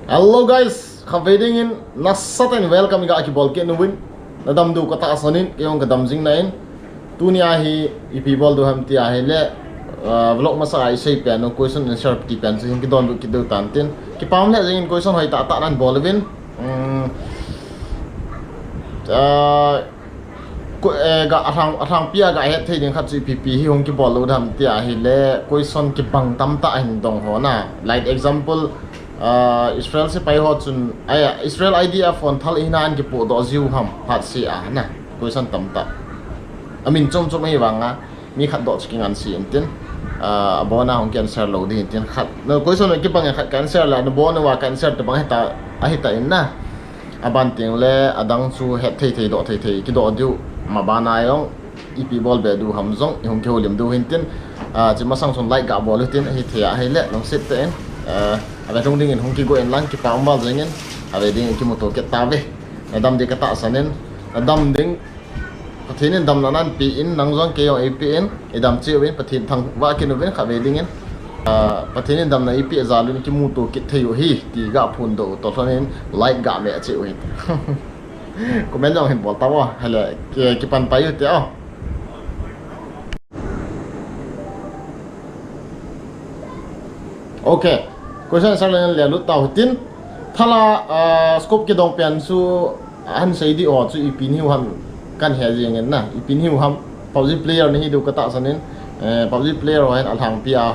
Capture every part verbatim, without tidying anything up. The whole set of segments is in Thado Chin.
Hello guys, khatvei dingin nasatah in welcome iga kibol kit nauvin. Nadam diu katahsan in, kei jong kadam jing nai. Tunia hi ipi bol diu ham ti ahile, ah, vlog masa a isei pen u question answer ti pen chu hin kidon diu kit diu tan tin. Kipah lheh jengin, question hoitah tah nan bol uvin. Um, ah, Ko-, eh, ga alhang, alhangpia ga het thei ding khat chu ipi pi hi hung kibol lou dam ti ahile, question kibang tamtah hin dong ho na. Like example, ah, Israel sepai ho chun, ai, Israel I D F hon thal hina an kipoh doh jiu ham, phat se a na. Question tamtah. Amin chom chom ahi vanga, mi khat doh chu kingansei in tin, ah, abona hung ki answer lou ding in tin khat. No, question kibang khat ka answer la, nabon uva ka answer tabang hita, ahita in na. Aban teng le adang chu het thei thei, doh thei thei, kidoh diu, ma bana jong ipi bol be diu ham jong ihung kihoulim diu hin tin, ah, chi masang chun like ga bol u tin, ahi thei ahile lungset tah in, ah, ave thung dingin hung kigo in lang, kipah um val jengin, ave dingin kimuto kit tauve. Nadam ding katahsan in, nadam ding Pathen in damna nan pe in, nang jong kei jong eipe in, idam cheh uvin, Pathen thangvah kit uvin, khatvei dingin. Ah, Pathen in damna eipeh jal un kimuto kit thei u hi, ti ga phondoh u toh lhon in, like ga meh cheh u hi. Comment jong hin bol tauvo, hile, ki, kipan pai u te o. Ok. Question answer lang le lut tau hitin. Thala, ah, scope kidong pen chu ahin sei diu ho chu ipi nahiu ham kahin he jeng in na. Ipi nahiu ham, PUBG player nahi diu katahsan in. Eh, PUBG player ho hin alhangpia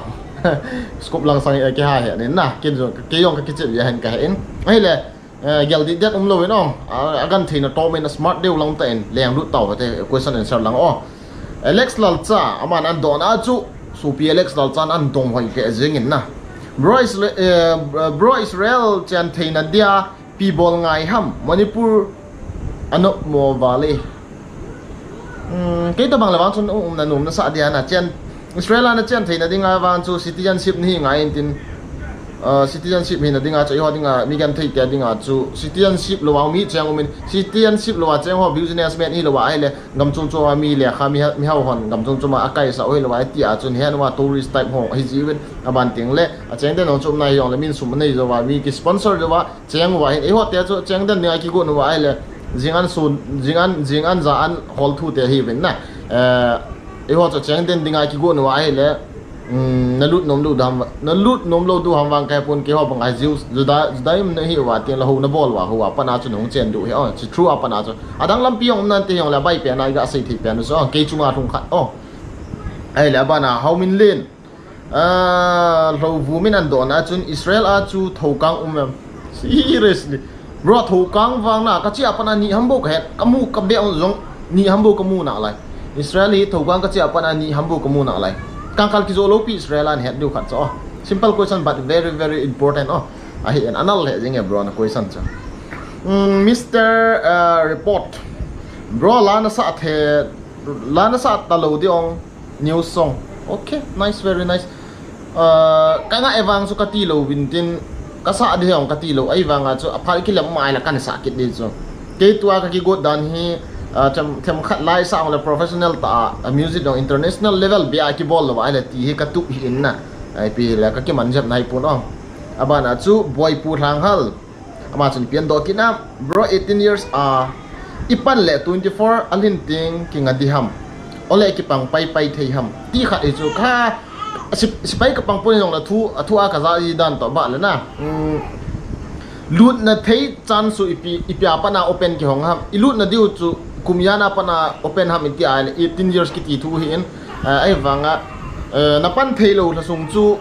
scope lang sang, eh, kiha he in na. Kei jong, kei jong kakichep jeh hin kahe in. Ahile, Eh, gel dih det um lou in ong. A, agentheina tom in, a smart deu lang tah in lenglut tau hite, question answer lang o. Alex Lalcha, aman adohna chu, sopi Alex Lalcha in adong hoi kei jeng in na. Bro Isra-, eh, Bro Israel chentheina dia ipi bol ngai ham, Manipur anop mo vale. Hmm, kei tabang le vang chun um, um na nom nasah dia na chen, Israel a na chentheina dinga vang chu citizenship nahi ngai in tin, ah, citizenship hina dinga chu, eiho dinga, mi genthei te dinga chu, citizenship louva mi cheng um in, citizenship louva cheng ho businessman hilouva ahile, gam chom chom a mi lekha, mi ha-, mihao hon, gam chom chom a akaisah u hilouva, tia chun hian uva tourist type ho, ahi jiuvin, aban teng le, acheng den ho chu um nai jong le, min sum anei jouva, mi ki sponsor jouva, cheng uva hin, eiho te chu cheng den dinga kigon uva ahile, jing an sun, jing an, jing an ja an hol thu te ahiuvin na. Eh, eiho chu cheng den dinga kigon uva ahile, um, nalut nom lou dam, nalut nom lou diu ham vang kahe pon, keiho bang a Jews, Juda, Judaism nahi uva tin la ho nabol uva, ho a pat a chu nahung chen diu hi, oh, chu true a pat a chu. Adang lampi jong um nante jong le, abai pen a iga sei thei pen u chu, oh, kei chunga lhung khat, oh. Ahile, abana, Hauminlen. Ah, Lhouvum in adohna chun Israel a chu thoukang um em? Seriously. Bro, thoukang vang na, kache a pat a ni ham bou kahet, kamu kabe ong jong ni ham bou kamu nalai. Israel hi thoukang kache a pat a ni ham bou kamu nalai. Kangkal kijo lou pi Israel a nahet diu khat chu. Simple question but very, very important o. Ahi in anal le jing e bro na question chu. Mm, Mister, uh, Report. Bro, la nasah the, la nasah talou ding ong. New song. Okay, nice, very nice. Uh, kanga e vang chu kati lou vin tin, kasah ding jong kati lou, ahivanga chu aphat kilem mai la kana sah kit ding chu. Kei tua kakigot dan hi, uh, them, themkhat la isah le professional tah a, uh, music jong international level bia kibol lou ahile ti hi katup hi in na. Ipi le kakiman jep nai pon o. Abana chu Boipu Lhanghal. Ama chun ipi adoh kit nam, bro, eighteen years a, ipan le twenty-four alhin teng kinga ding ham. Ole kipang pai pai thei ham. Ti khat hi chu ka, si-, sepai kapang pon jong le thu, athu a kaja ji dan toh ba le na. Mm, lutna thei chance chu ipi, ipi a pat a open kihong ham. Ilutna diu chu kum ijat a pat a open ham iti ahile eighteen years kiti thu hi in, eh, ahivanga, eh, napan thei lou lha sung chu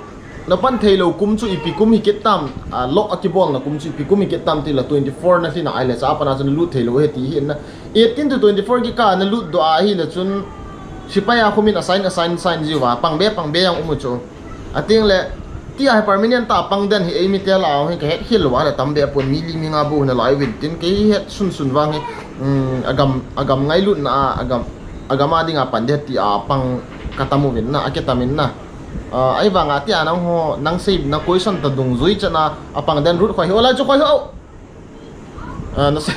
Napan thei lou kum chu ipi kum hi kit tam, ah, loh a kibolna kum chu ipi kum hi kit tam ti la twenty-four nalhin a ahile cha a pat a chu nalut thei lou ahi ti hi in na. Eighteen to twenty-four kikah nalut doh ahile chun sepai a khum in assign, assign, sign jiuva, pang be, pang be jong um u chu. Ateng le, ti a hi permanent tah a pang den hi eimi te lah a hi kahet khel lou a le tam be pon mi li mi nga bou nalai uvin tin kei het sun sun vang hi, um, agam, agam ngailutna a, agam, agam a dinga pan ding ti a pang katam uvin na, akitam in na. Ah, ahivanga tia nangho, nang sei, na question toh dungjui chan a, apang den Ruth khoi hi, o lai chu khoi ho. Ah, na sei,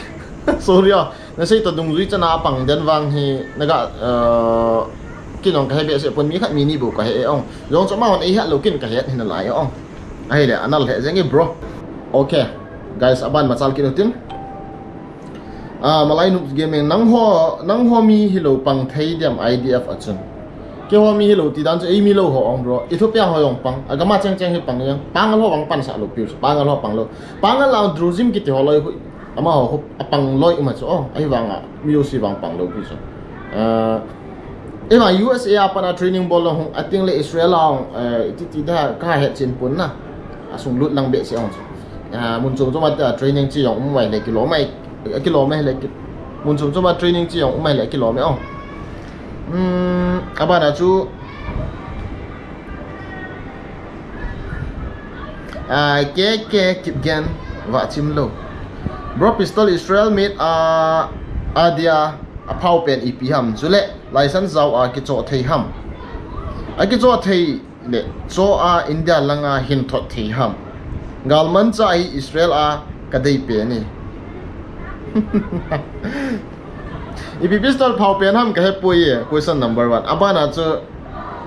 sorry ah, na sei toh dungjui chan a apang den vang hi, naga, ah, kin ong kahe behseh pon mi khat mi ni bou kahe e ong. Jong chu amahon eihet lou kin kahet hi nalai ong. Ahile, anal he jeng e bro. Okay. Guys, aban machal kit utin. Ah, Malai Noob Gaming, nangho, nangho mi hilou pang thei diam I D F a chun. Keiho mi hilou ti dan chu, ei mi lou ho ong bro. Ethiopia ho jong pang. Agama cheng cheng hi pang jeng. Pangal ho vang pansah lou piu chu. Pangal ho pang lou. Pangal la Druzim kiti ho loi hu. Amaho hu apang loi ima chu. Oh, ahivanga mi jouse vang pang lou piu chu. Ah, Ema U S A a pat a training bol lou hung, ating le Israel a hung, eh, iti ti da ka het chin pon na. Asung lut lang behseh hung chu. Ah, mun chom chom a training chi jong um mai le kilom mai, kilom mai le ki-, mun chom chom a training chi jong um mai le kilom mai oh. Hmm, abana chu, ah, K K Kipgen, vachim lou. Bro, pistol Israel made a, adia, aphao pen ipi ham. Chule, license jao a kichoh thei ham. Akichoh thei le, choh a India langa hin thot thei ham. Galmanchah hi Israel a kadei pen e. Ipi pistol phao pen ham kahe poi e, question number one. Abana chu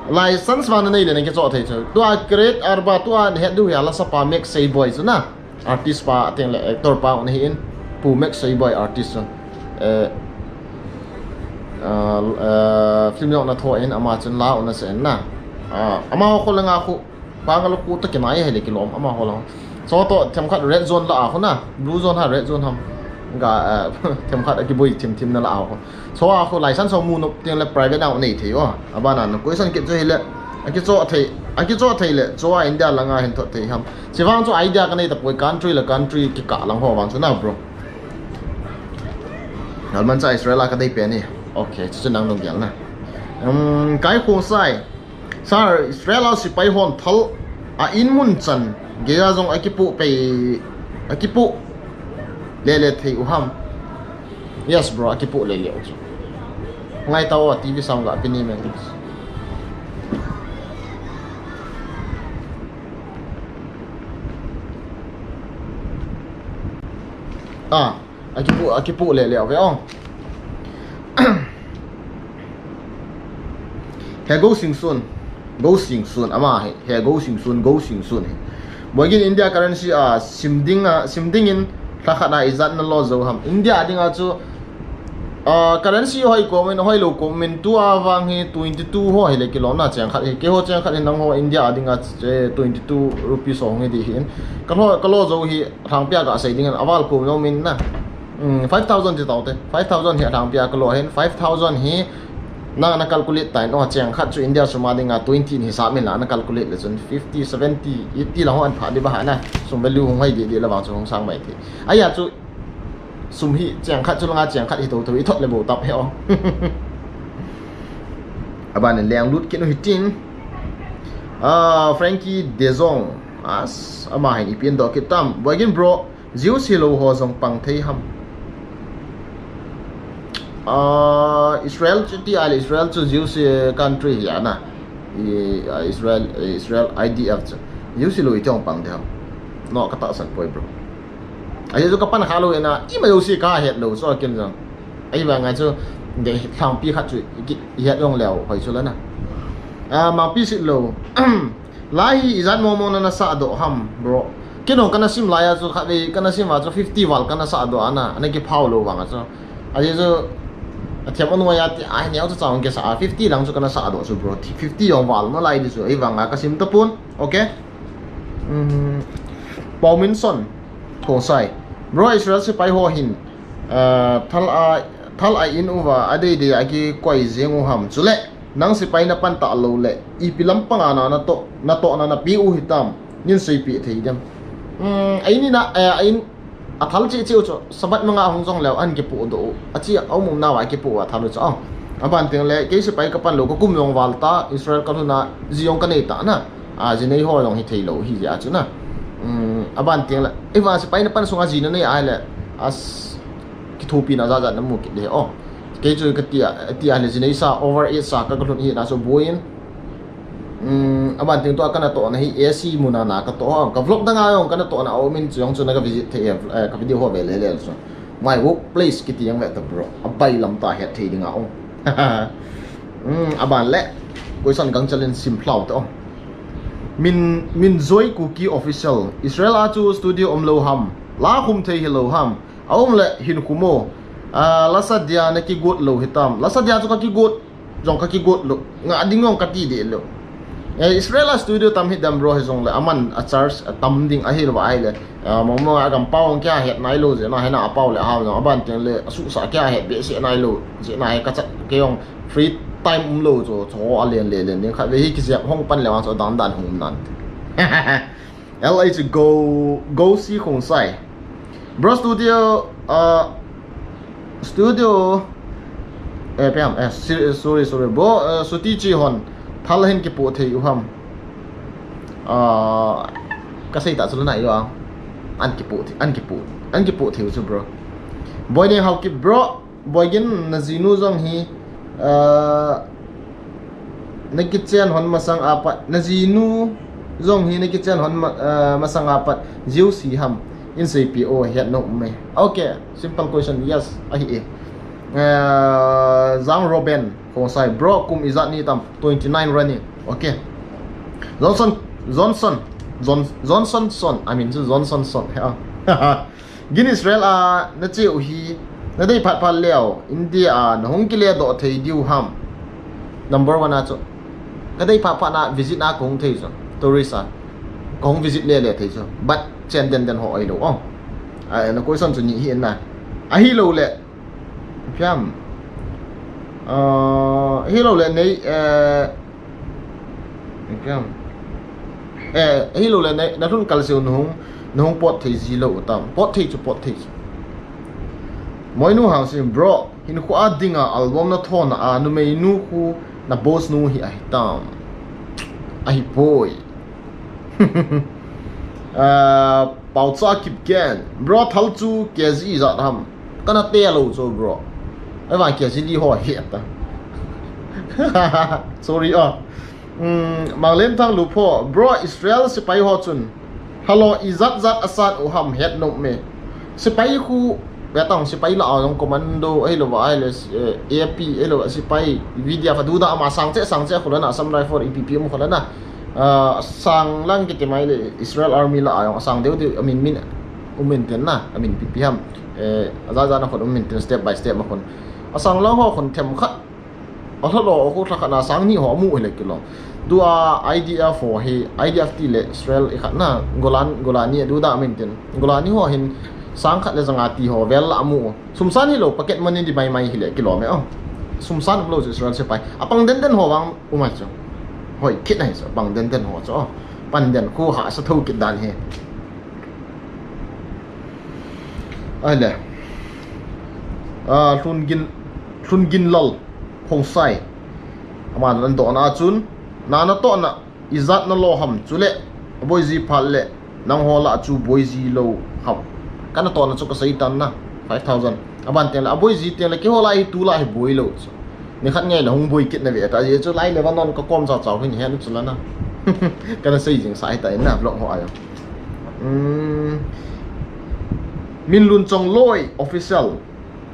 license vang nanei le nakichoh thei chu. Tua Great Arba, tua nahet diu hi a la sapa Max Seiboi chu na. Artist pa, ateng le actor pa un ahin, Pu Max Seiboi artist un. Eh, ah, eh, film jong ana tho in, ama chun la un ase na. Ah, amaho kho langa khu, pangal khu toh kinai hile kilom, amaho lang. Choh toh themkhat red zone la a khu na, blue zone ha, red zone ham. Ga, eh, themkhat akiboi thim thim na la a khu. Choh a khu license ho mu nop teng le private a nei thei o. Abana na question kit chu hile. Akichoh thei, akichoh thei le, choh a India langa hin thot thei ham. Chivang chu idea kanei tapoi, country le country kikah lang ho vang chu na, bro. Galmanchah Israel a kadei pen e. Okay, chu chu nang nung gel na. Um, Kai Khosai. Sir, Israel a sipai hon thal a in mun chan geiya jong akipoh pei, akipoh lele thei u ham. Yes, bro, akipoh lele u chu. Ngai tao, T V sound ga pini men. Ah. Akipoh, akipoh lele, okay, oh. He Go Sing Sun. Go Sing Sun, ama he. He Go Sing Sun, Go Sing Sun he. Boigin India currency a sim ding a, sim ding in, lha khat a ijat na lo jou ham. India dinga chu, ah, currency hoi komin, hoi lou komin, tua vang hi twenty two ho hile kilom na cheng khat hi. Keiho cheng khat hi nangho India dinga, eh, twenty two rupees ho nge di hin. Kalo, kalo jou hi, Athangpi a kasei ding in aval kum lou min na. Hmm, five thousand ti tau te. Five thousand hi athangpi a kalo hin. Five thousand hi nang na calculate tai no, cheng khat chu India sum a dinga twenty ni sa min la na calculate le chun fifty, seventy, eighty la ho an pha di ba ha na. Sum value hung hai di di la vang chu hung sang mai thei. Aya chu sum hi cheng khat chu langa cheng khat hi to to i thot le bo tap he o. Aban leng lut kin u hi tin. Ah, Frankie De Jong. As, ama hin ipi in doh kit tam. Boigin bro, Jews hilou ho jong pang thei ham. Ah, Israel chu ti a le Israel chu Jews, eh, country hi ana. I, ah, Israel, eh, Israel I D F chu. Jews hilou i jong pang thei ham. No, ka tahsan poi, bro. Ahi chu ka pan kha lou ina, ima jouse ka het lou, so kin jong. Ahivanga chu, de thangpi khat chu, i ki, i het jong leo, hoi chu la na. Ah, mangpi sit lou. Lai hi ijat mong mong na na sah doh ham, bro. Kei nong kana sim lai a chu khatvei kana sim a chu fifty val kana sah doh ana, ana kiphao lou vang a chu. Ahi chu, athiam anuai a ti, ai neo chu chang kisa a, fifty lang chu kana sah doh chu, bro. Fifty jong val na lai di chu, ahivanga ka sim tapon, okay? Um, Paul Minson, Khosai. Bro, Israel sipai ho hin, ah, thal a, thal a in uva, adei dei a kikoi jeng u ham. Chule, nang sipai na pan ta lou le, ipi lampang a na, na toh, na toh na na pi u hitam, nin seipeh thei dem. Hmm, a in ina, eh, a in, a thal chi chi u chu, Sabbath manga hung jong leo, an kipoh doh u. A chi a um um na va kipoh a thal u chu, oh. Aban teng le, kei sipai ka pan lou, ka kum jong val ta, Israel ka lhun a, ji jong ka nei ta na. A, ji nei ho jong hi thei lou, hi ji a chu na. Hmm, aban teng le, ei va sipai na pan sunga ji na nei a le, as, kithopi na ja ja na mu kit le, oh. Kei chu ka ti a, ti a le ji nei sa, over eight sa, ka, ka lhun hi na chu buin. Um, aban teng tua kana toh na hi A C muna na ka toh, ka vlog dang a jong kana toh na a um in chu jong chu na ka visit thei, eh, ka video ho ve le le chu. My workplace kiti jong ve ta, bro. A bai lam ta het thei ding a ong. Um, aban le. Question gang challenge sim phlou ta ong. Min, Min Joy Kuki Official. Israel a chu studio um lou ham. La khum thei hilou ham. Aum le hin khum o. Ah, la sadia na kigot lou hitam. La sadia chu ka kigot. Jong ka kigot lou. Nga ding jong ka ti deh lou. Eh, Israel a studio tam hi dem bro hi jong le. Aman a charge, a tam ding ahi lou va ahi le. Ah, mong mong a gam pau kia het nai lou je na hi na a pau le a hau jong. Aban teng le a su sa kia het be se nai lou. Je na hi ka chat ke jong free time um lou cho. Cho a len le len ding khat ve hi ki jep hong pan le wa cho dan dan hong nan. L H Go, Go Si Khong Sai. Bro studio, uh, studio, eh, piam, eh, si- sorry, sorry, bro, uh, suti chi hon, thal hin kipu thei u ham. Uh, ka sei ta chu na yo, an kipu thei, an kipu, an kipu thei u chu bro. Boy Ding Hau Kip bro, Boigin, na jinu jong hi, ah, na kichen hon masang apat. Na jinu jong hi na kichen hon ma- ah, masang apat. Jiu si ham. In sei pi o het no me. Okay, simple question. Yes, ahi e. Ah, Zang Roben, Khong Sai, bro, kum ijat ni tam? Twenty nine running. Okay. Johnson, Johnson, John- Johnson Son. I mean, Johnson Son. Ha. Gin Israel a na che u hi, na dei phat phat leo, India a na hung kile doh thei diu ham. Number one a chu. Ka dei phat phat na visit na kong thei chu. Tourist a. Kong visit le le thei chu. But chen den den ho ai lo. Oh. A na question chu ni hi na. Ahi lo le. Piam. Uh, ahi lo le nei, eh, Piam. Eh, ahi lo le nei, na lhun kal siu na hung, na hung pot thei ji lo tam. Pot thei chu, pot thei chu. Moinu Hang Sim, bro, hin khu a dinga album na thona a, numei nu khu na boss nu hi ahi tam. Ahi boy. Ah, Pau Cha Kip Gen. Bro, thal chu K G ijat ham. Kana te lo chu, bro. Ai vang K G li ho he ta. Sorry, ah. Mm, Manglen Thang Lu pho. Bro, Israel sipai ho chun. Hello, ijat jat asan u ham het nom me. Sipai khu, ve tang sipai la a jong commando, ahi lo va, ahi le, eh, A P, ahi lo va, sipai, V D F, a du da ama sang che, sang che, khulana, Assam Rifle, E P P um khulana. Ah, sang lang kiti mai le Israel Army la a jong sang deu deu amin min um min ten na, amin pi pi ham. Eh, aja ja na khun um min ten step by step ma khun. Asang lang ho khun them khat. Alha lo khu thla khat na sang ni ho mu le kilo. Tua I D F ho hi, I D F ti le Israel i khat na Golan, Golani du da amin ten. Golani ho hin sang khat le janga ti ho vel la mu. Sumsan hi lo, pocket money di mai mai hi le kilo me o. Sumsan lo chu Israel sipai. Apang den den ho vang umai chu. Hoi kit nai chu, apang den den ho chu. Pan den khu ha sa tho kit dan hi. Ai le. A, Hlun Gin, Hlun Gin Lal, Khong Sai. Ama nan do na chun. Na na to na. Ijat na lo ham chu le, aboi ji phat le, nang ho la chu boi ji lo ham. Kana to na chu ka sei tan na, five thousand. Aban teng le, aboi ji teng le, ki ho la hi tu la hi boi lo chu. Ni khat ngai la hung boi kit na ve ta, ji chu lai le va non ka kom cha chau hin he na chu la na. Kana sei jing sa hi ta in na vlog ho ayo. Hmm. Min Lun Chong Loi official.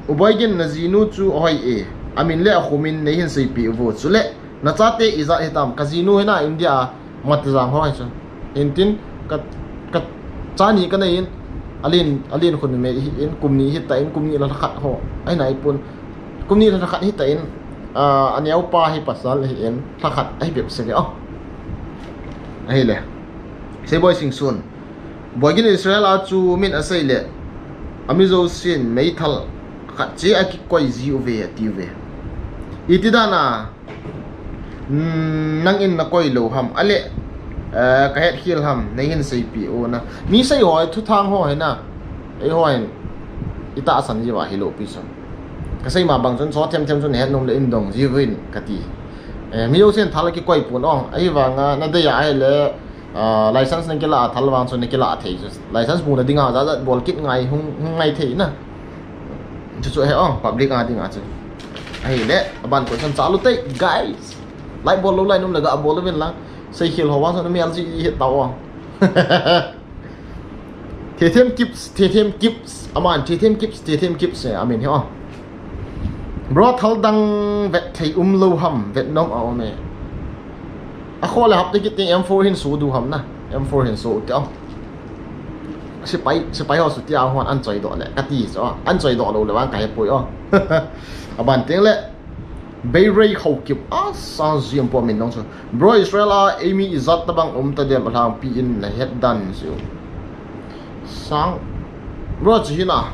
U Boigin na jinu chu ahoi e. Amin le akhumin nei hin seipi uvo. Chule, na chate ijat hitam. Ka jinu hina India a Matijang ho hi chu. Hintin ka, ka chani ka nei in. Alin, alin khun me hi in kum ni hita in kum ni la khat ho. Ai nai pun. Kum ni la khat hita in. Ah, aneo pa hi pasal hi in. La khat ai bep se ve. Oh. Ahi le. Sei Boi Sing Sun. Boigin Israel a chu min asei le, ami jousen meithal khat che a kikoi ji uve ati uve. Iti dan a, mm, nang in na koi lo ham, ale, eh, ka het khel ham, nei hin seipi u na. Mi sei ho, thuthang ho hi na, ei ho hin, i tahsan ji va hi lo pi chun. Ka sei ma bang chun, so them them chun het nom le in dong ji uvin ka ti. Eh, mi jousen thal kikoi pun ong, ahi vanga, na dei a ahi le, Ah, license na kila a thal vang chu na kila a thei chu. License bu na dinga ja ja bol kit ngai hung, hung ngai thei na. Chu chu he ong public a dinga chu. Ahi le, aban ko chan chalu tei, guys. Lai bol lo lai num le ga bol lo vin lang. Sei khel ho vang chu na mial ji hi ta ong. Thethem Kips, Thethem Kips, aman Thethem Kips, Thethem Kips, eh, amin hi o. Bro, thal dang vet thei um lo ham, vet nom a um e. A kho le hap te kit ting M four hin su du ham na, M four hin su te o. Sipai, sipai ho sutia hon an choi doh le kati chu, an choi doh lou le vang kahe poi o. Aban teng le Beirei Haokip, a sang jim po min nong chu. Bro, Israel a eimi ijat tabang um ta dem, alhangpi in nahet dan chu. Sang. Bro, chu hina.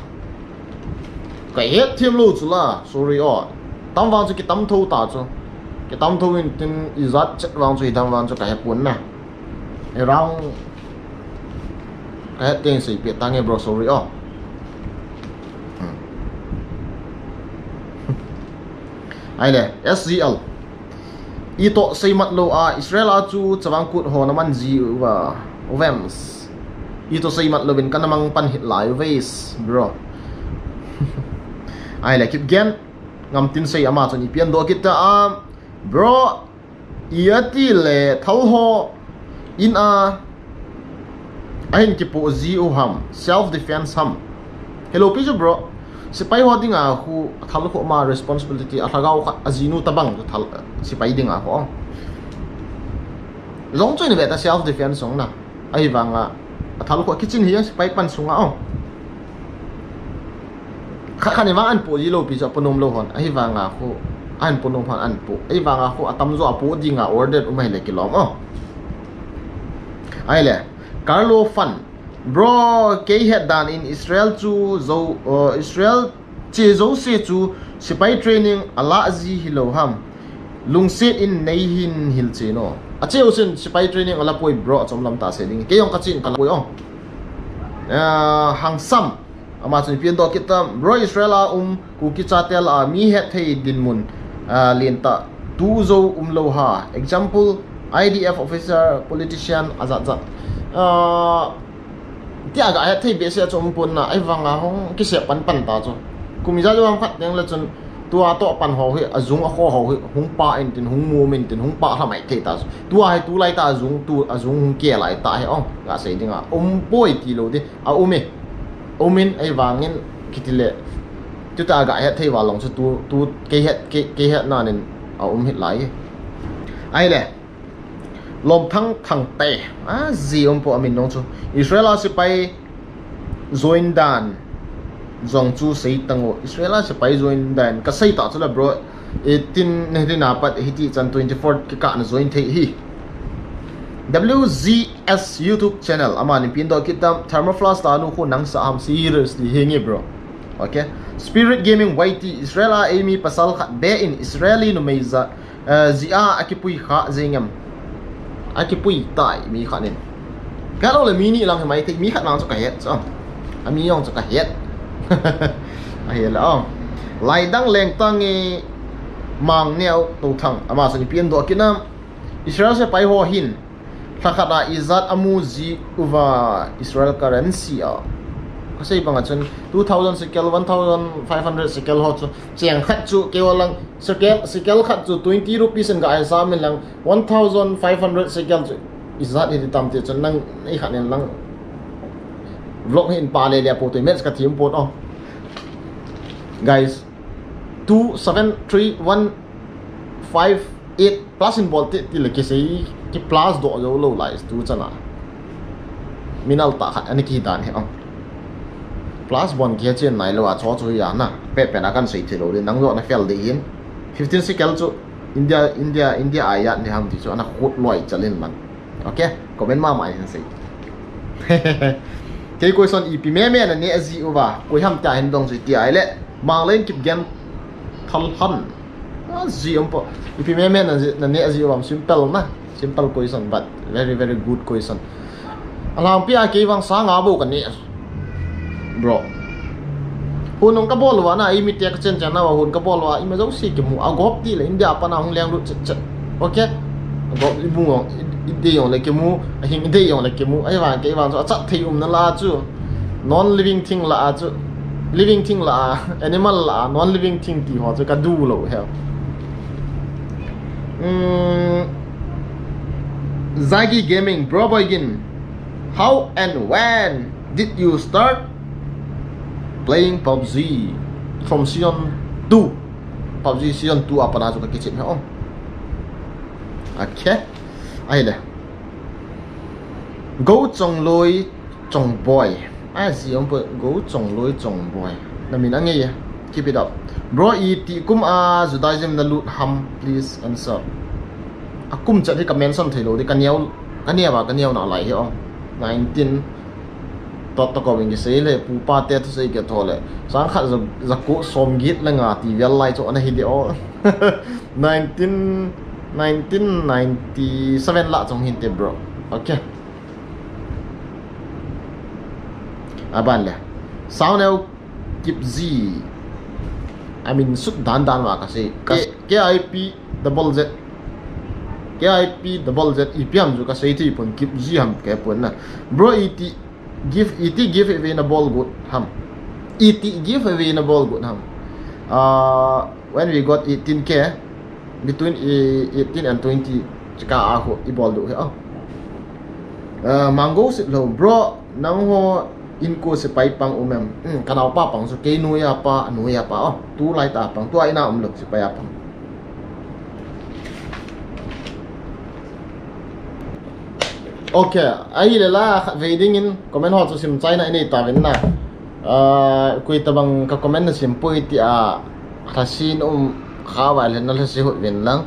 Kahet them lou chu la, sorry o. Tam vang chu kitam tho ta chu. Kitam tho in tin ijat chet vang chu hidam vang chu kahe pon na. Around kahet teng seipeh tange bro, sorry o. Ahile, S G L. Ito seimat lou a, Israel a chu chavang kut ho naman ji uva, uvems. Ito seimat louvin kana mang pan hit lai uves, bro. Ahile, Kipgen, Ngamtinsei ama chun ipi ahin doh kit ta a, bro, iti le thal ho in a, ahin kipoh ji u ham, self defense ham. Hello, pi chu bro. Sipai ho dinga khu, athal khu ama responsibility, alhagao khat, ajinu tabang khu thal, sipai dinga khu. Jong chu in ve ta self defense jong na. Ahivanga, athal khu kichin hi sipai pan sunga o. Kha kha ni vang an poh ji lou pi chu aponom lou hon. Ahivanga khu, an ponom hon an poh. Ahivanga khu, atamjo apoh dinga order um ahile kilom o. Ahile, Carlo Fan. Bro, kei het dan in Israel chu jo, uh, Israel che jouse chu sipai training alah ji hilou ham. Lungset in nei hin hilchen o. Ache usin sipai training ala poi bro, achom lam ta sei ding. Kei jong kachen kala poi o. Uh, Hangsam. Ama chun ipi ahin doh kit tam. Bro, Israel a um Kuki chate lah a mi hetthei dinmun, ah, lentah tu jo umlou ha. Example, I D F officer, politician, ajat jat. Ah, tia ga hetthei behseh chu umpon na, ahivanga hung kisep pan pan ta chu. Kum ijat jou ham khat teng le chun, tua toh pan ho hi, ajung akho ho hi, hung pah in tin, hung mum in tin, hung pah lha mai thei ta chu. Tua hi tulai ta ajung, tu ajung hung ke lai ta hi, o, ga sei dinga, um poi ti lou di. A um e. Um in, ahivangin, kiti le. Tuta ga hetthei val long chu tu, tu, kei het, kei, kei het nan in a um hih lai. Ahile. Lomthang Thangte. A, ji um po amin nong chu. Israel a sipai join dan jong chu sei tang o. Israel a sipai join dan ka sei ta chu la bro. Eighteen na hiti na pat hiti chan twenty-four kikah na join thei hi. W Z S YouTube channel, amani ipi ahin doh kit tam, Thermoflask tanu khu nang sa ham seriously hi nge bro. Okay. Spirit Gaming Y T, Israel a eimi pasal khat be in Israeli numei ja, eh, jia akipui kha jeng em. Akipui tai mi khat in. Ka lo le mi ni lang hi mai thei, mi khat nang chu ka het chu. Ami jong chu ka het. Ahi la o. Laidang Lengtang i Mangneo Touthang. Ama chun ipi ahin doh kit nam. Israel sepai ho hin lhakhat a ijat amu ji uva Israel currency a. Ka sei banga chun two thousand shekel, one thousand five hundred shekel ho chu cheng khat chu keiho lang shekel, shekel khat chu twenty rupees in ga ai sa min lang one thousand five hundred shekel chu ijat hi tam ti chun nang ei khat nen lang vlog hi in pa le le po tu match ka thim po o. Guys, two seven three one five eight plus in bol te ti le kisei ki plus doh jou lou lai tu chana. Minal ta khat ani ki dan hi o. Plus bon ki chen nai lou a cho chu ya na. Pe pe na kan sei thei lou din nang jo na fel de hin. Fifteen shekel chu India, India, India a ya ni ham ti chu ana khut loi chalin man. Okay, comment ma ma hin sei. Kei question ipi me me na ne ji uva, koi ham ta hin dong ji ti ai le. Mang len kip gen thal han. A ji um po. Ipi me me na ne ji uva simple na. Simple question but very, very good question. Alangpi a kei vang sa nga bo ka ne. Bro. Hun nung ka bol uva na, i mi te ka chen chen na va hun ka bol uva, i ma jo si ki mu, a gop ti le, India pa na hung leng lut chet chet. Okay? A gop i bu ngong, i, i de yong le ki mu, a hing i de yong le ki mu, ai vang kei vang chu, a chat thei um na la chu. Non living thing la a chu. Living thing la a, animal la a, non living thing ti ho chu ka du lo he. Mm, Zagi Gaming, Bro Boy Gin, how and when did you start playing PUBG? From season two. PUBG season two a pat a chu ka kichep he o. Okay. Ahile. Go Chongloi Chongboi. Ai, si om po, Go Chong Loi Chong Boy. Na min a ngei e. Keep it up. Bro, iti kum a Judaism na lut ham, please answer. A kum chat hi ka mention thei lou di, ka neo, ka neo a, ka neo na lai hi ong. Nineteen. Tot to ko wing ki sei le, pu pa te thusei ki tho le. Sang khat za, za ko som get le nga ti vel lai chu ana hi di o. Nineteen, nineteen ninety-seven la chong hin te, bro. Okay. Aban le. Sound eu Kipzi. I mean, sut dan dan ma ka sei. Ka, K I P double Z. K I P double Z. Ipi ham chu ka sei thei pon, Kipzi ham ke pon na. Bro, iti give, iti give away na bol got ham. Iti give away na bol got ham. Uh, when we got eighteen K, between e-, eighteen and twenty, chika a ho i bol du he. Oh. Uh, Mango Sit Low, bro, nang ho in ko sepai pang um em? Hmm, ka nao pa pang su, kei nu ya pa, nu ya pa, oh, tu lai ta pang, tu ai na um lok sepai a pang. Okay, ahi le la, khat vei ding in, comment ho chu sim chai na i nei ta vin na. Uh, koi ta bang ka comment na sim poi ti a, Lhasin um kha vai le na lhasi hut vin lang.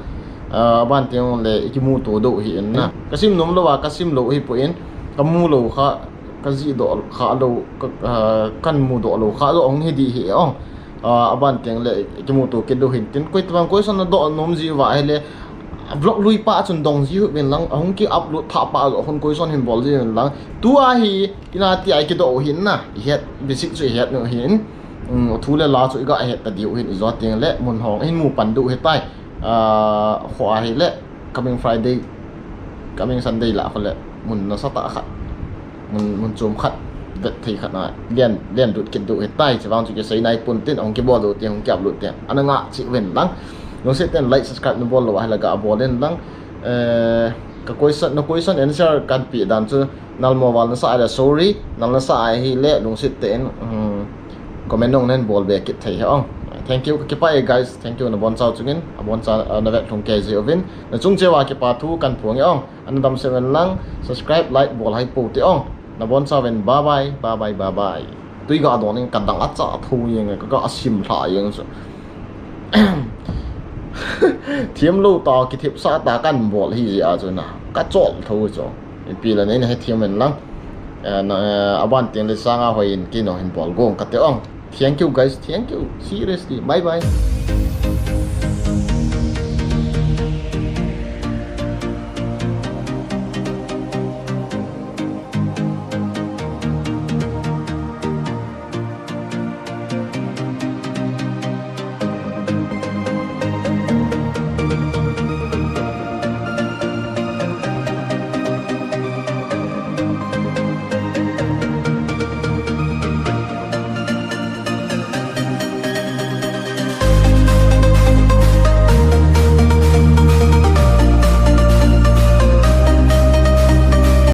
Ah, aban teng le i kimu to do hi in na. Ka sim nom lo a, ka sim lo hi po in. Ka mu lo kha, ka ji do kha lo, ka, ah, kan mu do lo kha do ong hi di hi ong. Ah, aban teng le i kimu to ke do hin tin. Koi tang koi son na do nom ji va hi le. Vlog lui pa chun dong ji hut vin lang. Ahung ki upload tha pa do hon koi son hin bol ji vin lang. Tu a hi, ina ti ai ki do hin na. I het, basic chu i het no hin. Um, thu le la chu i ga het ta diu hin, i jo teng le mun hong hin mu pan du hi tai. Ah, kho a hi le coming Friday, coming Sunday la kho le mun nasa ta khat, mun, mun chom khat, vet thei khat na lian, lian dut kit du hi tai. Chi vang chu ki sei nai pun tin, hong ki bol du tin, hong ki upload tin. Ana nga chi ven lang. Lungset ten like, subscribe na bol lo a hi la ga bol den lang. Eh, ka question, na question answer kan pi dan chu Nal mo val nasa a le sorry, nal nasa a hi le lungset ten, um, comment nong nen bol be kit thei he ong. Thank you, ka kipah e guys, thank you na bon chau chungin, a bon cha, uh, na vet lhung kei ji uvin. Na chung cheu a kipa thu kan phong e ong. Ana dam se ven lang, subscribe, like, bol hai po te ong. Na bon chau ven, bye bye, bye bye, bye bye. Tui ga don in ka dang a cha tho yeng, ka ga sim hla yeng chu. Thiam lo ta, ki thip sa ta kan bol hi ji a chu na. Ka chol tho chu. Ipi la nei na he thiam en lang. Eh, na, eh, aban teng le sanga hoi in ki no hin bol gong ka te ong. Thank you guys, thank you. Seriously, bye bye.